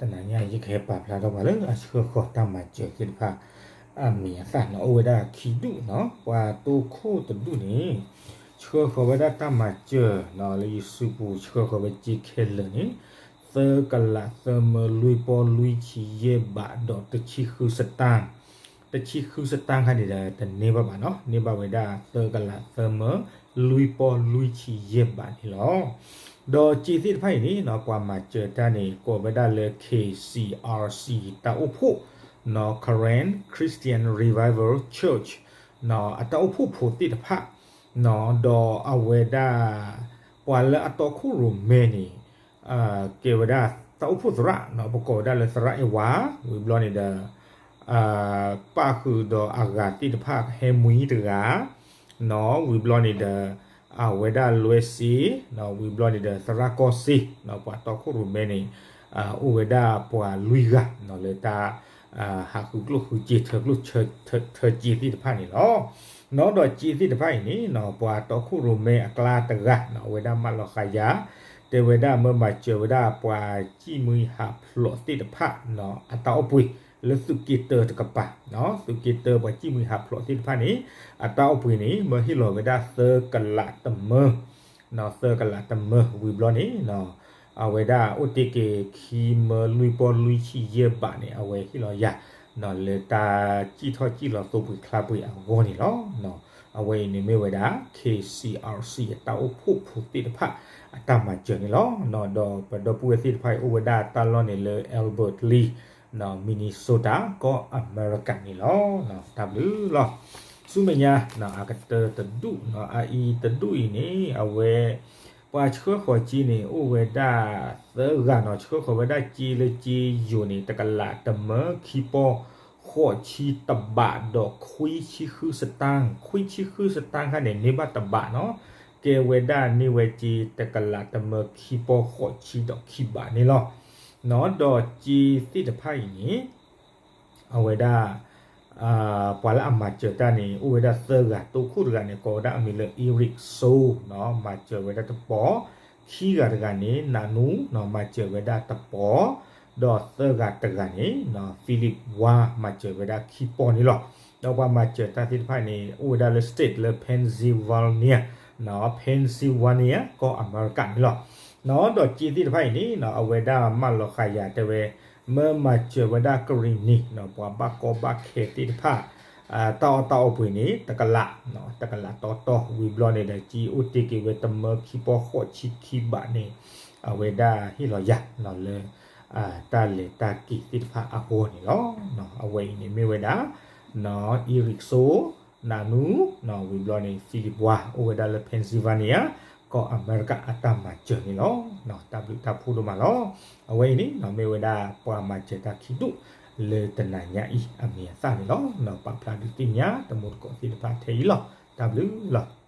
တနံၤညါအံၤ ယကဟဲပာ်ဖျါထီၣ်ပှၤလၢအဆှၢဃီၤတၢ်မၤစၢၤသ့ၣ်တဖၣ် အမံၤအသၣ်န့ၣ် အိၣ်ဝဲဒၣ်ခံဒူၣ်န့ၣ်, ပှၤတိခိၣ်တဒူၣ်န့ၣ် ဆှၢဃီၤဝဲဒၣ်တၢ်မၤစၢၤန့ၣ် လၢယစုပူၤ ဆှၢဃီၤဝဲစ့ခဲလၢာ်န့ၣ် သၢကလးသၢမၢလွံၢ်ပီၢ်လွံၢ်ဆံယဲၢ်ဘး ဒီးတဆံဃုစတၣ် တဆံဃုစတၣ်ခါန့ၣ်ဒီး တန့ၢ်ဘၣ်ဘၣ်န့ၣ်, န့ၢ်ဘၣ်ဝဲဒၣ်သၢကလးသၢမၢလွံၢ်ပီၢ်လွံၢ်ဆံယဲၢ်ဘးန့ၣ်လီၤ. ဒီးစ့သ့ၣ်တဖၣ်အံၤန့ၣ် ပှၤမၤစၢၤတၢ်န့ၣ် ကိးဝဲဒၣ်လၢ K C R C တၢ်အိၣ်ဖှိၣ် Karen Christian Revival Church အတၢ်အိၣ်ဖှိၣ်ဖိသ့ၣ်တဖၣ် ဒီးအဝဲဒၣ် ပှၤလၢအတီခိၣ်ရိၣ်မဲန့ၣ် ကဲဝဲဒၣ်တၢ်အိၣ်ဖှိၣ်သရၣ် ပကိးဝဲဒၣ်လၢသရၣ်အဲၣ်ဝါ, ဝံၤဘျီန့ၣ်ဒီး ပၣ်ဃုာ်ဒီးအဂၤသ့ၣ်တဖၣ် ဟဲမှံတဂၤ ဝံၤဘျီန့ၣ်ဒီး အဝဲဒၣ်လွဲစ့, ဝံၤဘျီန့ၣ်ဒီးသရၣ်ကီၢ်စ့, ပှၤတီခိၣ်ရိၣ်မဲန့ၣ် အိၣ်ဝဲဒၣ်ပှၤလွံၢ်ဂၤ လၢတၢ် ဟးဃုကျိၣ်ဃုစ့ ထၢကျိၣ်ထၢစ့သ့ၣ်တဖၣ်န့ၣ်လီၤ. ဒီးစ့သ့ၣ်တဖၣ်အံၤန့ၣ် ပှၤတီခိၣ်ရိၣ်မဲအကျါတဂၤ အဝဲဒၣ်မၢလီၤဃာ်ယၤ တဲဝဲဒၣ်မၢမၤစၢၤဝဲဒၣ်ပှၤစံၣ်မှံဟးဖျိးသ့ၣ်တဖၣ် အတၢ်အိၣ်ပှ့ၤ လၢသုးက့တၢတကပၤ, သုးက့တၢပှၤစံၣ်မှံဟးဖျိးသ့ၣ်တဖၣ်န့ၣ် အတၢ်အိၣ်ပှ့ၤန့ၣ် မၢဟ့ၣ်လီၤဝဲဒၣ်သၢကလးတမၢ သၢကလးတမၢ ဝံၤဘျီန့ၣ် အဝဲဒၣ်အိၣ်တ့ၢ်က့ၤခံမၢလွံၢ်ပီၢ်လွံၢ်ဆံယဲၢ်ဘးန့ၣ် အဝဲဟ့ၣ်လီၤယၤ လၢတၢ်စံၣ်ထီၣ်စံၣ်လီၤသိပှ့ၤချါပှ့ၤအဂီၢ်န့ၣ်လီၤ. အဝဲအံၤန့ၣ်မ့ၢ်ဝဲဒၣ် K C R C အတၢ်အိၣ်ဖှိၣ်ဖိသ့ၣ်တဖၣ် အတၢ်မၤစၢၤန့ၣ်လီၤ. ဒီးပဒီပုၢ်ဝဲၢ်သ့ၣ်တဖၣ်အံၤ အိၣ်ဝဲဒၣ်တၢ်လီၢ်န့ၣ်လၢ Albert Lea, Minnesota ကီၢ်အမဲရကၤန့ၣ်လီၤ. တၢ်ဘျုးလီၤ. ဆူမဲာ်ညါ အကတၢၢ်တဒူၣ် အအံၤတဒူၣ်အံၤန့ၣ် အဝဲ ပှၤဆှၢဃီၤစ့န့ၣ် အိၣ်ဝဲဒၣ်သၢဂၤန့ၣ် ဆှၢဃီၤဝဲဒၣ်စ့လၢစ့ယိၤန့ၣ် တကလးတမၢခံပီၢ်ဃိးဆံတဘး ဒီးခွံဆံဃုစတၣ်, ခွံဆံဃုစတၣ်ခါန့ၣ် န့ၢ်ဘၣ်တဘးန့ၣ် ကဲဝဲဒၣ်န့ၢ်ဝဲစ့တကလးတမၢခံပီၢ်ဃိးဆံဒီးခံဘးန့ၣ်လီၤ. ဒီးစ့သ့ၣ်တဖၣ်အံၤန့ၣ် အဝဲဒၣ် ပှၤလၢအမၤစၢၤတၢ်န့ၣ် အိၣ်ဝဲဒၣ်သၢဂၤ, တိခိၣ်တဂၤန့ၣ် ကိးဝဲဒၣ်အမံၤလၢ Eric So မၤစၢၤဝဲဒၣ်တပီၤ, ခံဂၤတဂၤန့ၣ် Nanu မၤစၢၤဝဲဒၣ်တပီၤ, ဒီးသၢဂၤတဂၤန့ၣ် Philip Wah မၤစၢၤဝဲဒၣ်ခံပီၤန့ၣ်လီၤ. ဒီးပှၤမၤစၢၤတၢ်သ့ၣ်တဖၣ်န့ၣ် အိၣ်ဝဲဒၣ်လၢ state လၢ Pennsylvania, Pennsylvania ကီၢ်အမဲရကၤန့ၣ်လီၤ. ဒီးစ့သ့ၣ်တဖၣ်အံၤန့ၣ် အဝဲဒၣ်မၢလီၤဃာ်ယၤတဲဝဲ မၢမၤစၢၤဝဲဒၣ်ကရံၣ်နံၤ ပှၤဘၣ်ကီဘၣ်ခဲသ့ၣ်တဖၣ် တၢ်အီၣ်တၢ်အီပှ့ၤန့ၣ် တကလး, တကလးတီတီ ဝံၤဘျီန့ၣ်ဒီး စ့အိၣ်တ့ၢ်က့ၤဝဲတမၢခံပီၢ်ဃိးဆံခံဘးန့ၣ် အဝဲဒၣ်ဟ့ၣ်လီၤယၤလၢ တၢ်လဲၤတၢ်က့ၤသ့ၣ်တဖၣ်အဂီၢ်န့ၣ်လီၤ. အဝဲအံၤန့ၣ်မ့ၢ်ဝဲဒၣ် Eric So, Nanu, ဝံၤဘျီန့ၣ် Philip Wah အိၣ်ဝဲဒၣ်လၢ Pennsylvania ကီၢ်အမဲရကၤအတၢ်မၤစၢၤန့ၣ်လီၤ. တၢ်ဘျုးတၢ်ဖှိၣ်ဒိၣ်မးလီၤ. အဝဲအံၤန့ၣ် မ့ၢ်ဝဲဒၣ်ပှၤမၤစၢၤတၢ်ခံဒူၣ် လၢတနၤညါအံၤအမံၤအသၣ်န့ၣ်လီၤ. ပာ်ဖျါဒုးသ့ၣ်ညါတမူတကိးသ့ၣ်တဖၣ်ထဲအံၤလီၤ. တၢ်ဘျုးလီၤ.